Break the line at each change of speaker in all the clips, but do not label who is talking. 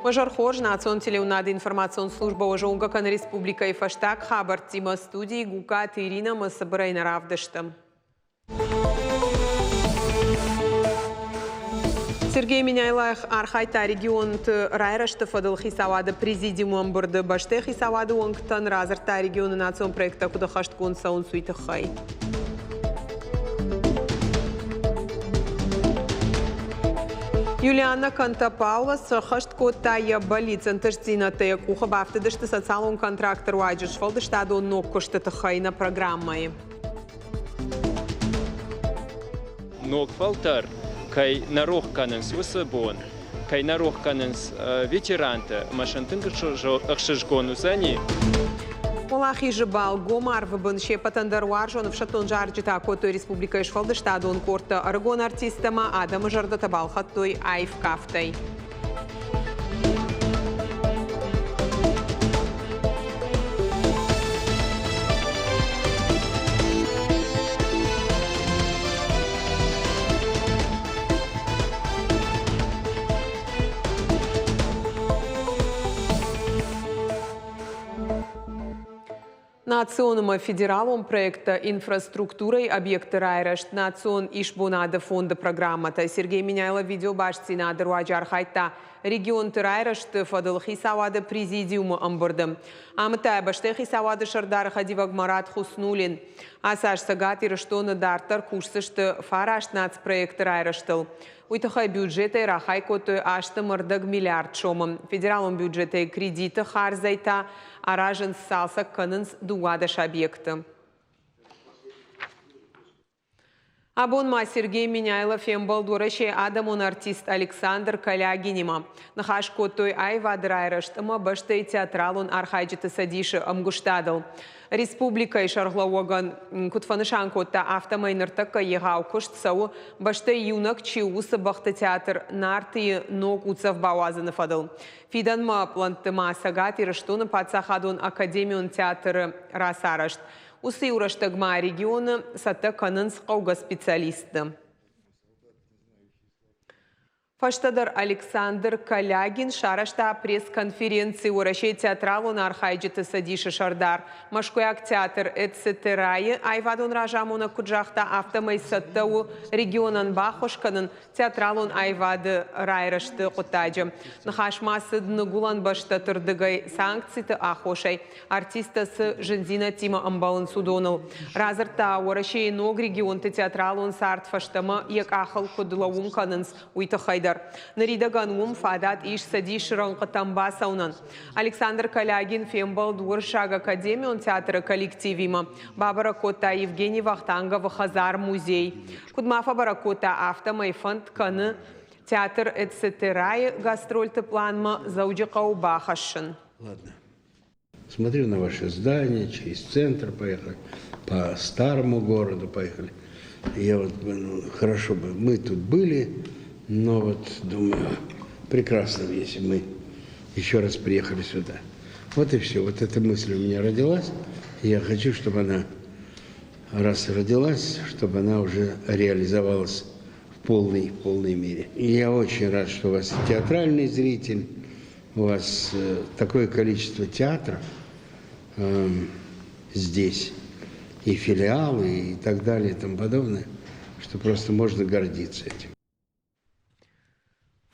Уӕ хорз, национ телеуынынады информацион службӕ уӕ зонгӕ кӕны республикӕйы фӕстаг хабӕрттимӕ. Студийы Гугкаты Иринӕ ӕмӕ цыбырӕй нӕ равдысты. Сергей Меняйло архайдта регионты райрӕзты фӕдыл хицауады президиумы ӕмбырды. Бӕстӕйы хицауады уӕнгтӕн радзырдта регионы национ проекттӕ куыд ӕххӕстгонд цӕуынц, уый тыххӕй. Юлиана Кантопаула сӕххӕст кодта йӕ бӕллиц. Ӕнтыстдзинӕдтӕ йӕ къухы бафтыдысты социалон контракты руаджы сфӕлдыстадон ног куысты тыххӕй нӕ программӕйы.
Ног фӕлтӕр кӕй нӕ рох кӕнынц уыцы бон, кӕй нӕ рох кӕнынц ветеранты, ӕмӕ сын тынг ӕхсызгон уыдзӕни.
Уӕлахизы бал гом арвы бын се ппӕтӕн дӕр уарзон ӕфсӕддон зарджытӕ кодтой республикӕйы сфӕлдыстадон къордтӕ. Ӕрыгон артисттӕ ма адӕмы зӕрдӕтӕ балхӕдтой аив кафтӕй. Национ ӕмӕ федералон проекттӕ инфраструктурӕйы объектты райрӕзт, национ исбонады фонды программӕтӕ. Сергей Меняйло видеобастдзинады руаджы архайдта регионты райрӕзты фӕдыл хицауады президиумы ӕмбырды. Амыдта бӕстӕйы хицауады сӕрдары хӕдивӕг Марат Хуснулин. Ацы аз Цӕгат Ирыстоны дарддӕр кусдзысты фараст нацпроекты райрӕзтыл. Уый тыххӕй бюджетӕй рахай кодтой 8,5 миллиард сомы. Федералон бюджетӕй кредиты хардзӕй та аразынц, цалцӕг кӕнынц 12 объекты. Абон ма Сергей Меняйло фембӕлд Уӕрӕсейы адӕмон артист Александр Калягинимӕ. Ныхас кодтой аивады райрӕзт ӕмӕ бӕстӕйы театралон архайджыты цӕдисы ӕмгуыстадыл. Республикӕйы сӕргълӕууӕгӕн куыд фӕнысан кодта, афтӕмӕй ныртӕккӕ егъау куыст цӕуы бӕстӕйы иунӕг чи у, уыцы бӕхты театр Нарты-йы ног уддзӕф бауадзыны фӕдыл. Фидӕнмӕ пълӕнтты ма Цӕгат Ирыстоны паддзахадон академион театры рацарӕзт. Уыцы иу рӕстӕг ма регионы цӕттӕ кӕнынц хъӕугӕ специалистты. Фӕстӕдӕр Александр Калягин сарӕзта пресс-конференци Уӕрӕсейы театралон архайджыты цӕдисы сӕрдар, Мӕскуыйаг театр «Эцетерайы» аивадон разамонӕг куыд загъта, афтӕмӕй цӕттӕ у регионӕн баххуыс кӕнын театралон аивады райрӕзты хъуыддаджы. Ныхас ма цыд ныгуылӕн бӕстӕты рдыгӕй санкциты аххосӕй артисттӕ цы зындзинӕдтимӕ ӕмбӕлынц, уыдоныл. Радзырдта, Уӕрӕсейы ног регионты театралон цард фӕстӕмӕ йӕ къахыл куыд лӕууын кӕнынц, уый тыххӕй дӕр. Ныридӕгӕн уым фадат ис цӕдисы рӕнхъытӕм бацӕуынӕн. Александр Калягин фембӕлд Уырыссаг академион театры коллективимӕ, бабӕрӕг кодта Евгений Вахтанговы хӕдзар-музей. Куыд ма фӕбӕрӕг кодта, афтӕмӕй фӕнд кӕны театр «Эцетерайы» гастрольты планмӕ Дзӕуджыхъӕуы бахӕссын.
Ладно. Смотрю на ваше здание, через центр поехали, по старому городу поехали. Я вот, ну, хорошо бы, мы тут были, но вот думаю, прекрасно, если мы еще раз приехали сюда. Вот и все. Вот эта мысль у меня родилась. И я хочу, чтобы она, раз родилась, чтобы она уже реализовалась в полной мере. И я очень рад, что у вас театральный зритель, у вас такое количество театров здесь, и филиалы, и так далее, и тому подобное, что просто можно гордиться этим.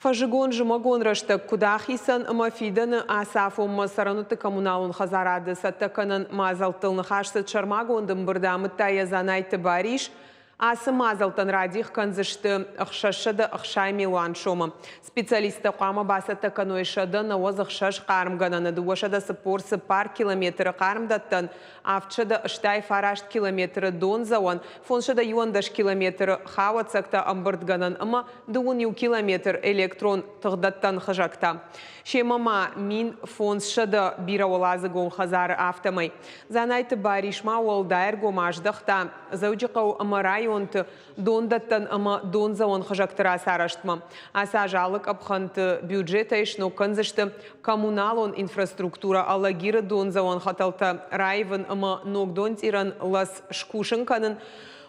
Фӕззыгон-зымӕгон рӕстӕг куыд ахицӕн ӕмӕ фидӕны ацы афонмӕ цӕрӕнуӕтты коммуналон хӕдзарады цӕттӕ кӕнӕн мадзӕлттыл ныхас цыд сӕрмагонд ӕмбырды, амыдта йӕ Дзанайты Барис. Ацы мадзӕлттӕн радих кӕндзысты 660 милуан сомы. Специалисттӕ хъуамӕ бацӕттӕ кӕной 196 хъармгӕнӕны, 244 километры хъармдӕттӕн, 789 километры дондзӕуӕн, 511 километры хауӕццӕгтӕ ӕмбырдгӕнӕн ӕмӕ 21 километр электрон тыхдӕттӕн хызӕгтӕ. Семӕ ма 1500 бирӕуӕладзыгон хӕдзары афтӕмӕй. Дзанайты Барис ма уӕлдай ӕргом аздӕхта Дзӕуджыхъӕу ӕмӕ районты дондӕттӕн ӕмӕ дондзӕуӕн хызӕгты рацарӕзтмӕ. Ацы аз алы къӕпхӕнты бюджетӕй сног кӕндзысты коммуналон инфраструктурӕ, Алагиры дондзӕуӕн хӕтӕлтӕ раивын ӕмӕ ног донцъирӕн лӕс скусын кӕнын.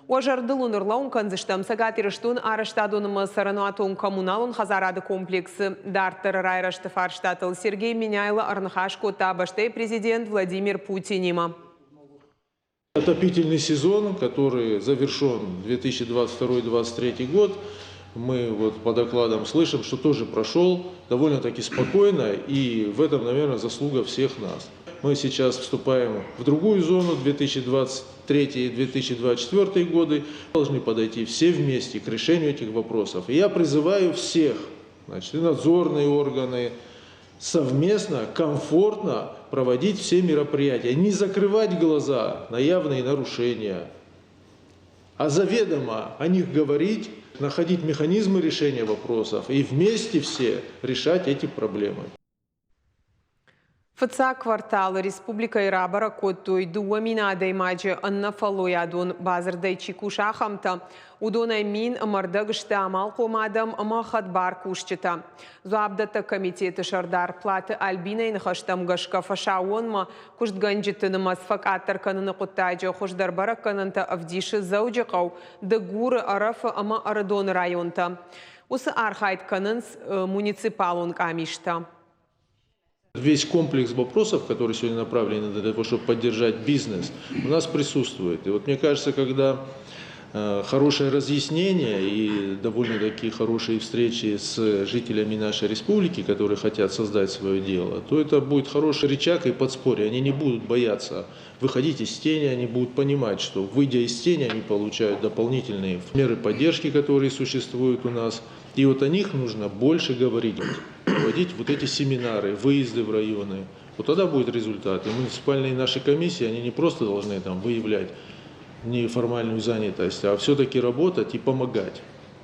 Уӕ зӕрдыл уын ӕрлӕууын кӕндзыстӕм, Цӕгат Ирыстоны арӕзтадон ӕмӕ цӕрӕнуатон-коммуналон хӕдзарады комплексы дарддӕры райрӕзты фарстатыл Сергей Меняйло ӕрныхас кодта бӕстӕйы президент Владимир Путинимӕ.
Отопительный сезон, который завершен 2022-2023 год, мы вот по докладам слышим, что тоже прошел довольно-таки спокойно, и в этом, наверное, заслуга всех нас. Мы сейчас вступаем в другую зону, 2023 и 2024 годы. Должны подойти все вместе к решению этих вопросов. И я призываю всех, значит, и надзорные органы, совместно, комфортно проводить все мероприятия. Не закрывать глаза на явные нарушения, а заведомо о них говорить, находить механизмы решения вопросов и вместе все решать эти проблемы.
Фыццаг кварталы республикӕйы рабӕрӕг кодтой 2000 адӕймаджы ӕнӕфӕллойадон бадзырдӕй чи кусы, ахӕмтӕ. Уыдонӕй 1050 сты амалхъом адӕм ӕмӕ хӕдбар кусджытӕ. Дзуапдӕттӕг комитеты сӕрдар Платы Альбинӕйы ныхӕстӕм гӕсгӕ фӕсаууонмӕ куыстгӕнджыты нымӕц фӕкъаддӕр кӕныны хъуыддаджы хуыздӕр бӕрӕггӕнӕнтӕ ӕвдисы Дзӕуджыхъӕу, Дыгуры, Ӕрӕфы ӕмӕ Ӕрыдоны районтӕ. Уыцы архайд кӕнынц муниципалон къамистӕ.
Весь комплекс вопросов, которые сегодня направлены для того, чтобы поддержать бизнес, у нас присутствует. И вот мне кажется, когда хорошее разъяснение и довольно-таки хорошие встречи с жителями нашей республики, которые хотят создать свое дело, то это будет хороший рычаг и подспорье. Они не будут бояться выходить из тени, они будут понимать, что выйдя из тени, они получают дополнительные меры поддержки, которые существуют у нас. И вот о них нужно больше говорить, проводить вот эти семинары, выезды в районы. Вот тогда будет результат. И муниципальные наши комиссии, они не просто должны там выявлять неформальную занятость, а все-таки работать и помогать.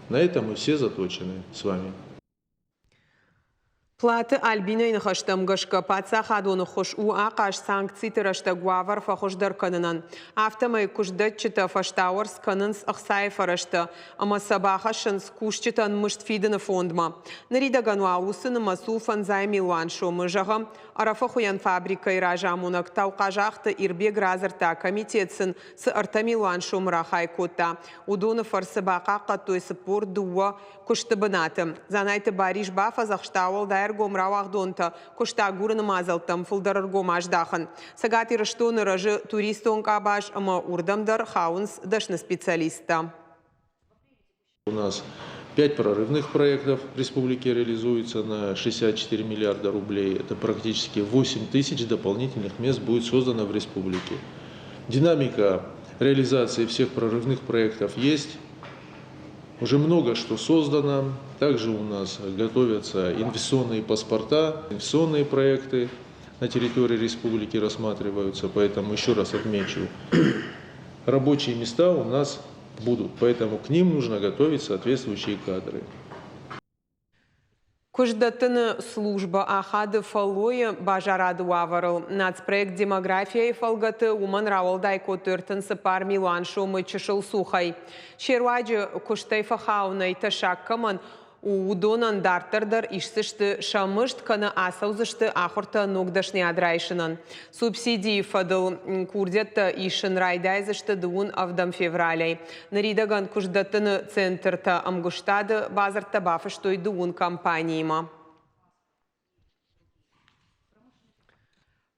На этом мы все заточены с вами.
Платы Альбинӕйы ныхӕстӕм гӕсгӕ, паддзахадон ӕххуыс у ахъаз санкциты рӕстӕг уавӕр фӕхуыздӕр кӕнынӕн. Афтӕмӕй куыстдӕтджытӕ фӕстауӕрц кӕнынц ӕхцайы фӕрӕзтӕ ӕмӕ сӕ бахӕссынц кусджытӕн мызд фидыны фондмӕ. Ныридӕгӕн уал уыцы нымӕц у фӕндзай милуан сомы. Зӕгъӕм, Ӕрӕфы хуыйӕн фабрикӕйы разамонӕг Таухъазахты Ирбег радзырдта, комитет сын цы 3 милуан сомы рахай кодта, уыдоны фӕрцы бахъахъхъӕдтой 42 куысты бынаты. Дзанайты Барис бафӕдзӕхста уӕлдай ӕргом рауагъдонтӕ куыст агурыны мадзӕлттӕм фылдӕр ӕргом аздахын. Цӕгат Ирыстоны рӕзы туристон къабаз ӕмӕ уырдӕм дӕр хауынц дӕсны специалисттӕ.
У нас пять прорывных проектов в республике реализуется на 64 миллиарда рублей. Это практически 8 тысяч дополнительных мест будет создано в республике. Динамика реализации всех прорывных проектов есть. Уже много что создано. Также у нас готовятся инвестиционные паспорта, инвестиционные проекты на территории республики рассматриваются. Поэтому еще раз отмечу, рабочие места у нас будут, поэтому к ним нужно готовить соответствующие кадры.
Куыстдӕттыны службӕ ахады фӕллойы базарады уавӕрыл. Нацпроект «Демография»-йы фӕлгӕты уымӕн рауӕлдай кодтой 34 милуан сомы чысыл цухӕй. Се руаджы куыстӕй фӕхауынӕй тӕссаг кӕмӕн у, уыдонӕн дарддӕр дӕр исдзысты сӕ мызд кӕнӕ ацӕудзысты ахуыртӕ ног дӕсныйад райсынӕн. Субсидийы фӕдыл курдиӕттӕ исын райдайдзысты 27 февралӕй. Ныридӕгӕн куыстдӕттыны центртӕ ӕмгуыстады бадзырдтӕ бафыстой дыууын компаниимӕ.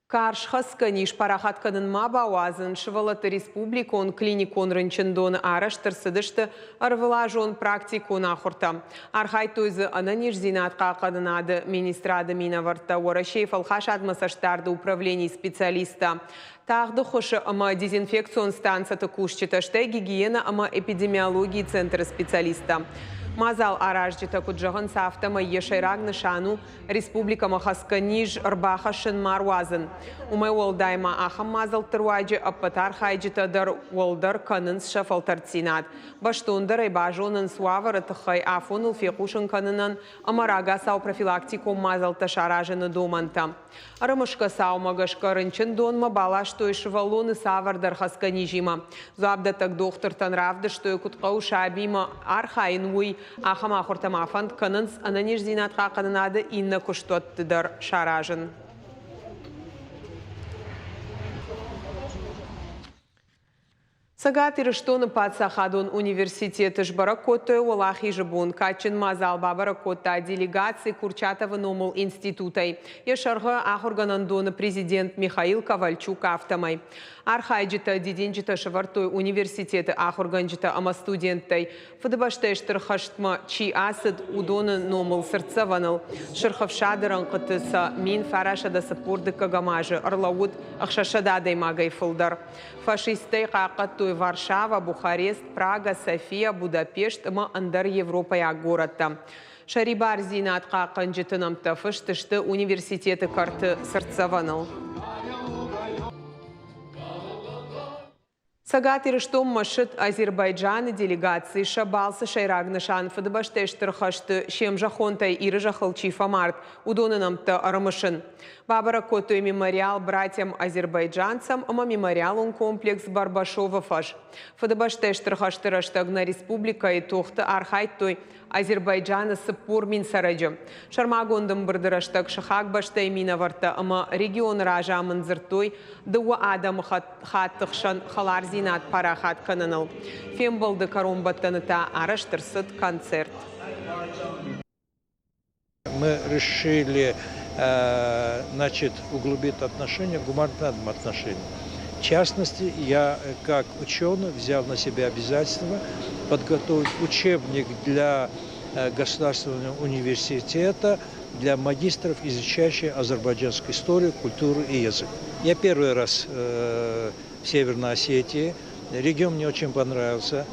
Карз хӕцгӕ низ парахат кӕнын ма бауадзын сывӕллӕтты республикон клиникон рынчындоны арӕзт ӕрцыдысты ӕрвылазон практикон ахуыртӕ. Архайдтой дзы ӕнӕниздзинад хъахъхъӕнынады министрады минӕвӕрттӕ, Уӕрӕсейы фӕлхасадмӕ цӕстдарды управленийы специалисттӕ, тагъд ӕххуысы ӕмӕ дезинфекцион станцӕты кусджытӕ, стӕй гигиенӕ ӕмӕ эпидемиологийы центры специалисттӕ. Мадзал аразджытӕ куыд зӕгъынц, афтӕмӕй йӕ сӕйраг нысан у республикӕмӕ хӕцгӕ низ ӕрбахӕссын ма руадзын. Уымӕй уӕлдай ма ахӕм мадзӕлтты руаджы ӕппӕт архайджытӕ дӕр уӕлдӕр кӕнынц сӕ фӕлтӕрддзинад. Бӕстондӕрӕй базонынц уавӕры тыххӕй афоныл фехъусын кӕнынӕн ӕмӕ рагацау профилактикон мадзӕлттӕ саразыны домӕнтӕ. Ӕрымысгӕ цаумӕ гӕсгӕ рынчындонмӕ баластой сывӕллоны цавӕрдӕр хӕцгӕ низимӕ. Дзуапдӕттӕг дохтыртӕн равдыстой, куыд хъӕуы сабимӕ архайын, уый. Ахӕм ахуыртӕ ма фӕнд кӕнынц ӕнӕниздзинад хъахъхъӕнынады иннӕ куыстуӕтты дӕр саразын. Цӕгат Ирыстоны паддзахадон университеты сбӕрӕг кодтой Уӕлахизы бон. Кадджын мадзал бабӕрӕг кодта делегаци Курчатовы номыл институтӕй. Йӕ сӕргъы ахуыргӕнӕндоны президент Михаил Ковальчук, афтӕмӕй. Архайджытӕ дидинджытӕ сӕвӕрдтой университеты ахуыргӕнджытӕ ӕмӕ студенттӕй Фыдыбӕстӕйы Стыр хӕстмӕ чи ацыд, уыдоны номыл цыртдзӕвӕныл. Сырх ӕфсады рӕнхъыты сӕ 1942 азы ӕрлӕууыд 600 адӕймагӕй фылдӕр. Фашисттӕй хъахъхъӕдтой Варшавӕ, Бухарест, Прага, София, Будапешт ӕмӕ ӕндӕр европӕйаг горӕттӕ. Сӕрибардзинад хъахъхъӕнджыты нӕмттӕ фыст сты университеты кӕрты цыртдзӕвӕныл. Цӕгат Ирыстонмӕ ссыд Азербайджаны делегаци. Сӕ балцы сӕйраг нысан Фыдыбӕстӕйы Стыр хӕсты се мзӕххонтӕй Иры зӕххыл чи фӕмард, уыдоны нӕмттӕ ӕрымысын. Бабӕрӕг кодтой мемориал Братьям азербайджанцам ӕмӕ мемориалон комплекс Барбашовы фӕз. Фыдыбӕстӕйы Стыр хӕсты рӕстӕг нӕ республикӕйы тохты архайдтой Азербайджаны 40 000 цӕрӕджы. Сӕрмагонд ӕмбырды рӕстӕг сыхаг бӕстӕйы минӕвӕрттӕ ӕмӕ регионы разамынд дзырдтой дыууӕ адӕмы хатты хсӕн хӕлардзинад парахат кӕныныл. Фембӕлды кӕронбӕттӕны та арӕзт ӕрцыд концерт.
Мы решили значит, углубить отношения в гуманитарном отношении. В частности, я как ученый взял на себя обязательство подготовить учебник для Государственного университета для магистров, изучающих азербайджанскую историю, культуру и язык. Я первый раз в Северной Осетии. Регион мне очень понравился.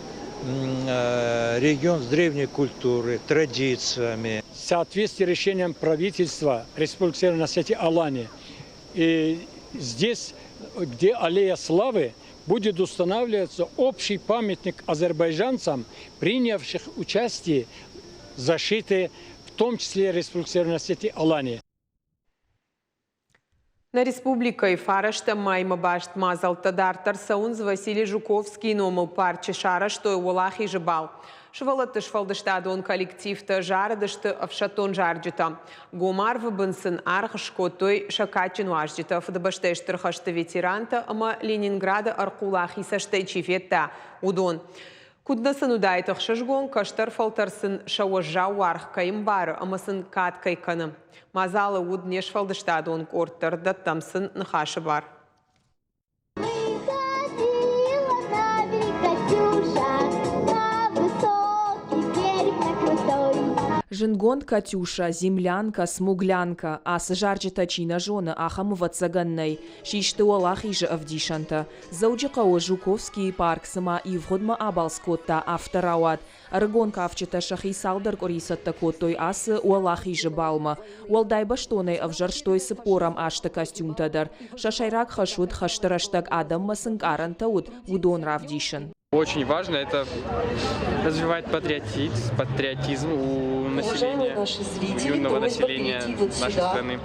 Регион с древней культурой, традициями.
В соответствии с решением правительства Республики Северная Осетия Алания, и здесь, где аллея славы, будет устанавливаться общий памятник азербайджанцам, принявших участие в защите, в том числе Республики Северная Осетия Алания.
Нӕ республикӕйы фарӕстӕм маймӕ баст мадзӕлттӕ дарддӕр цӕуынц. Василий Жуковскийы номыл парчы сарӕзтой Уӕлахизы бал. Сывӕллӕтты сфӕлдыстадон коллективтӕ зарыдысты ӕфсӕддон зарджытӕ. Гом арвы бын сын аргъ скодтой сӕ кадджын уазджытӕ, Фыдыбӕстӕйы Стыр хӕсты ветерантӕ ӕмӕ Ленинграды ӕрхъула хи цӕстӕй чи федта, уыдон. Куыд нӕ сын уыдаид ӕхсызгон, кӕстӕр фӕлтӕр сын сӕ уӕззау уаргъ кӕй ӕмбары ӕмӕ сын кад кӕй кӕны. Мадзалы уыд не сфӕлдыстадон къорд дӕр, дӕттӕм сын ныхасы бар.
Зындгонд Катюша, Землянка, Смуглянка ацы зарджытӕ чи нӕ зоны, ахӕм ӕвӕццӕгӕн нӕй. Систы Уӕлахизы ӕвдисӕнтӕ. Дзӕуджыхъӕуы Жуковскийы парк цыма ивгъуыдмӕ абалц кодта, афтӕ рауад. Ӕрыгон кафджытӕ сӕхи цалдӕр къуыри цӕттӕ кодтой ацы Уӕлахизы балмӕ. Уӕлдай бӕстонӕй ӕвзӕрстой цыппорӕм азты костюмтӕ дӕр. Сӕ сӕйраг хӕс уыд, хӕсты рӕстӕг адӕммӕ цы нкъарӕнтӕ уыд, уыдон равдисын.
Очень важно это развивать патриотизм, патриотизм у населения, у юного населения нашей страны.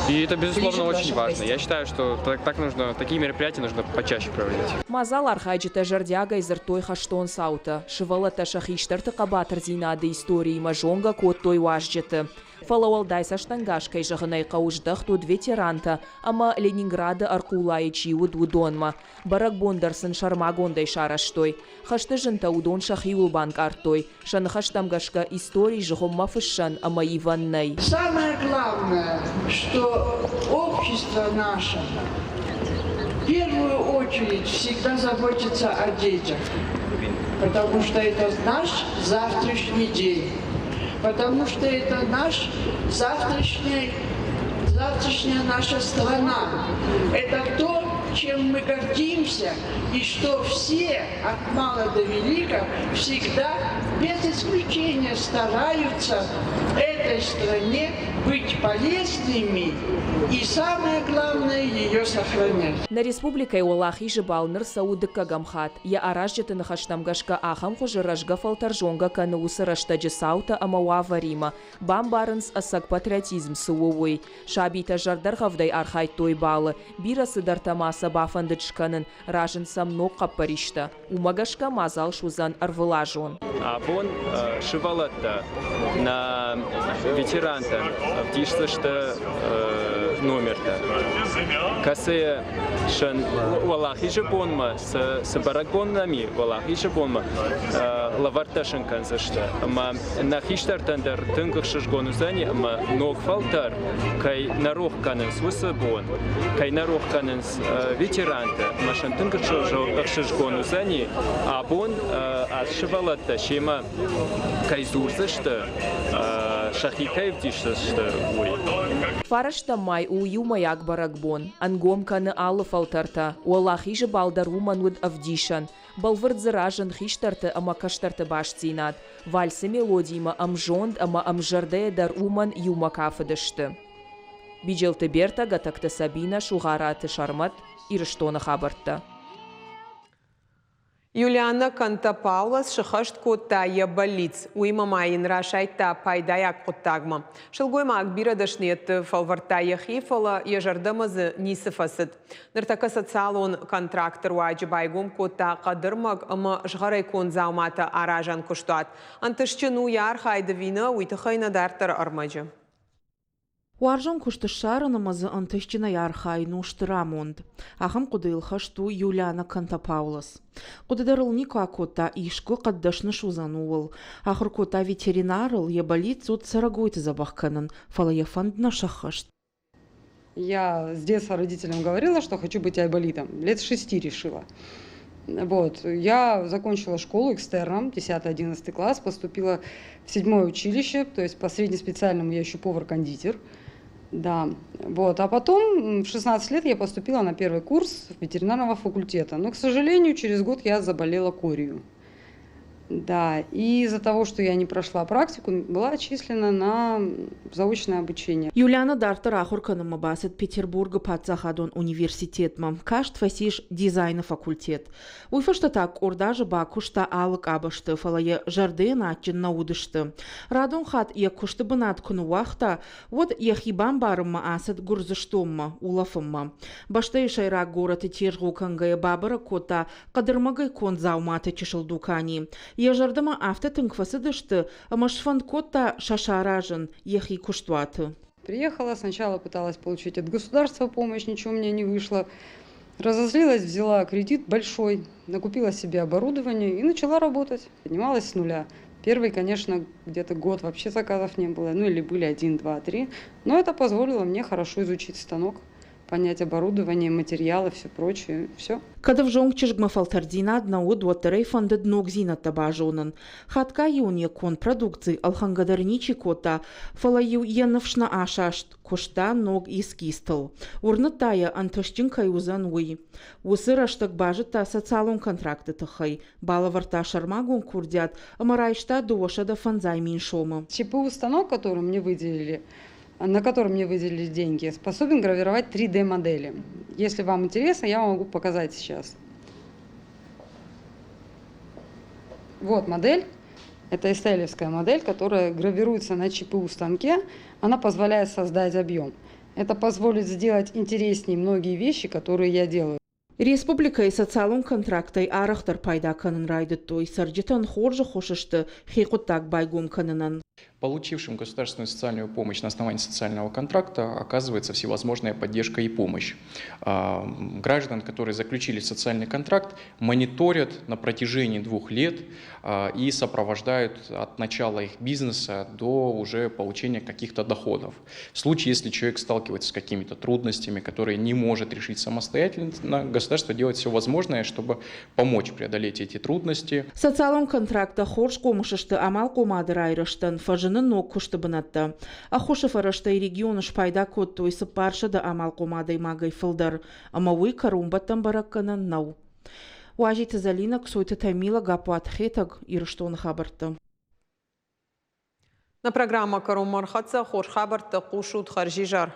И это, безусловно, очень важно. Я считаю, что так, так нужно, такие мероприятия нужно почаще проводить.
Мадзал архайджытӕ зӕрдиагӕй дзырдтой хӕстон цаутӕ. Сывӕллӕттӕ сӕ хистӕрты хъӕбатырдзинады историимӕ зонгӕ кодтой уазджыты. Фӕлӕ уӕлдай цӕстӕнгас, кӕй зӕгъын ӕй хъӕуы, здӕхт уыд ветерантӕ ӕмӕ Ленинграды ӕрхъулайы чи уыд, уыдонмӕ. Бӕрӕгбон дӕр сын сӕрмагондӕй сарӕзтой. Хӕсты зынтӕ уыдон сӕхиуыл банкъардтой. Сӕ ныхӕстӕм гӕсгӕ истори зыгъуыммӕ фыссӕн ӕмӕ ивӕн нӕй.
Самое главное, что общество наше в первую очередь всегда заботится о детях, потому что это наш завтрашний день, потому что это наш завтрашний, завтрашняя наша страна. Это то, чем мы гордимся, и что все от мала до велика всегда без исключения стараются этой стране быть полезными и, самое главное, ее сохранять.
Нӕ республикӕйы Уӕлахизы бал ныр цӕуы дыккӕгӕм хатт. Йӕ аразджыты ныхӕстӕм гӕсгӕ ахӕм хуызы рӕзгӕ фӕлтӕр зонгӕ кӕны уыцы рӕстӕджы цаутӕ ӕмӕ уавӕримӕ, бамбарынц, ӕцӕг патриотизм цы у, уый. Сабитӕ зӕрдӕргъӕвдӕй архайдтой балы, бирӕ цыдӕртӕ ма сӕ бафӕндыд скӕнын, разынд сӕм ног хъӕппӕристӕ. Уымӕ гӕсгӕ мадзал суыдзӕн ӕрвылазон.
Абон сывӕллӕттӕ нӕ ветерантӕн ӕвдисдзысты номертӕ, кӕцыйы сӕн Уӕлахизы бонмӕ цы бӕрӕгбон нӕм и, Уӕлахизы бонмӕ лӕвӕрттӕ сын кӕндзысты. Ӕмӕ нӕ хистӕртӕн дӕр тынг ӕхсызгон уыдзӕни ӕмӕ ног фӕлтӕр кӕй нӕ рох кӕнынц уыцы бон, кӕй нӕ рох кӕнынц ветеранты, ӕмӕ сын тынг ӕхсызгон уыдзӕни абон ацы сывӕллӕттӕ семӕ кӕй дзурдзысты, сӕхи кӕй ӕвдисдзысты, уый.
Фарӕстӕм май у иумӕйаг бӕрӕгбон, ӕнгом кӕны алы фӕлтӕртӕ. Уӕлахизы бал дӕр уымӕн уыд ӕвдисӕн. Бӕлвырд дзы разынд хистӕрты ӕмӕ кӕстӕрты бастдзинад. Вальсы мелодиимӕ ӕмзонд ӕмӕ ӕмзӕрдӕйӕ дӕр уымӕн иумӕ кафыдысты. Биджелты Бертӕ, Гӕтӕгты Сабинӕ, Сугъараты Сӕрмӕт, Ирыстоны хабӕрттӕ.
Юлианна Кантопаулос сыххӕст кодта йӕ бӕллиц, уыимӕ ма йын расайдта пайдайаг хъуыддагмӕ. Сылгоймаг бирӕ дӕсныйӕдты фӕлвӕрдта йӕхи, фӕлӕ йӕ зӕрдӕмӕ дзы ницы фӕцыд. Ныртӕккӕ социалон контракты руаджы байгом кодта хъӕдырмӕг ӕмӕ згъӕрӕй конд дзауматӕ аразӕн куыстуат. Ӕнтыстджын у йӕ архайды ӕви нӕ, уый тыххӕй нӕ дарддӕры ӕрмӕджы.
Уарзон куыст ссарын ӕмӕ дзы ӕнтыстджынӕй архайын у стыр амонд. Ахӕм хъуыдыйыл хӕст у Юлиана Кантопаулос. Хъуыды дӕр ыл никуы акодта, искуы хъӕддӕсны суыдзӕн, ууыл. Ахуыр кодта ветеринарыл, йӕ бӕллиц уыд цӕрӕгойты дзӕбӕх кӕнын, фӕлӕ йӕ фӕнд нӕ сӕххӕст.
Я с детства родителям говорила, что хочу быть айболитом. Лет с 6 решила. Вот. Я закончила школу экстерном, 10-11 класс, поступила в седьмое училище, то есть по среднеспециальному я еще повар-кондитер. Да, вот. А потом в 16 лет я поступила на первый курс ветеринарного факультета. Но, к сожалению, через год я заболела корью. Да, и из-за того, что я не прошла практику, была отчислена на заочное обучение.
Юлиана дарддӕр ахуыр кӕнынмӕ бацыд Петербургы паддзахадон университетмӕ. Каст фӕцис дизайны факультет. Уый фӕстӕ та къорд азы бакуыста алы къабӕзты, фӕлӕ йӕ зӕрдӕйӕн адджын нӕ уыдысты. Радон хатт йӕ куысты бынат куы ныууагъта, уӕд йӕхи бамбарынмӕ ацыд Гуырдзыстонмӕ улӕфынмӕ. Бӕстӕйы сӕйраг горӕты тезгъо кӕнгӕйӕ бабӕрӕг кодта хъӕдырмӕгӕй конд дзауматы чысыл дукани. Йӕ зӕрдӕмӕ афтӕ тынг фӕцыдысты, ӕмӕ сфӕнд кодта сӕ саразын йӕхи куыстуаты.
Приехала, сначала пыталась получить от государства помощь, ничего у меня не вышло. Разозлилась, взяла кредит большой, накупила себе оборудование и начала работать. Поднималась с нуля. Первый, конечно, где-то год вообще заказов не было, ну или были один, два, три. Но это позволило мне хорошо изучить станок, понять оборудование, материалы, все прочее, все.
Кӕд ӕвзонг чызгмӕ фӕлтӕрддзинад нӕ уыд, уӕддӕр ӕй фӕндыд ногдзинӕдтӕ базонын. Хатгай-иу ын йӕ конд продукци ӕлхӕнгӕ дӕр ничи кодта, фӕлӕ-иу йӕ ныфс нӕ асаст, куыста ног эскизтыл. Уырныдта йӕ, ӕнтыстджын кӕй уыдзӕн, уый. Уыцы рӕстӕг базыдта социалон контракты тыххӕй, балӕвӕрдта сӕрмагонд курдиат ӕмӕ райста 250 000 сомы.
ЧПУ станок, который мне выделили, на который мне выделили деньги, способен гравировать 3D-модели. Если вам интересно, я могу показать сейчас. Вот модель. Это эстелевская модель, которая гравируется на ЧПУ-станке. Она позволяет создать объем. Это позволит сделать интереснее многие вещи, которые я делаю.
Республикӕйы социалон контрактӕй арӕхдӕр пайда кӕнын райдыдтой цӕрджытӕн хорз ӕххуыс сты хи хъуыддаг байгом кӕнынӕн.
Получившим государственную социальную помощь на основании социального контракта оказывается всевозможная поддержка и помощь. Граждан, которые заключили социальный контракт, мониторят на протяжении 2 лет и сопровождают от начала их бизнеса до уже получения каких-то доходов. В случае, если человек сталкивается с какими-то трудностями, которые не может решить самостоятельно, государство делает все возможное, чтобы помочь преодолеть эти трудности.
Социалон контракттӕ хорз хъомыс сты амалхъомады райрӕзтӕн, фӕзыны ног куысты бынӕттӕ. Ӕххуысы фӕрӕзтӕй регионы спайда кодтой 400 амалхъом адӕймагӕй фылдӕр, ӕмӕ уый кӕронбӕттӕн бӕрӕггӕнӕн нӕу. Уазиты Зӕлинӕ, Ксойты Тамила, Гаппуаты Хетӕг, Ирыстоны хабӕрттӕ.
Нӕ программӕ кӕронмӕ ӕрхӕццӕ. Хорз хабӕрттӕ хъусут. Хӕрзизӕр.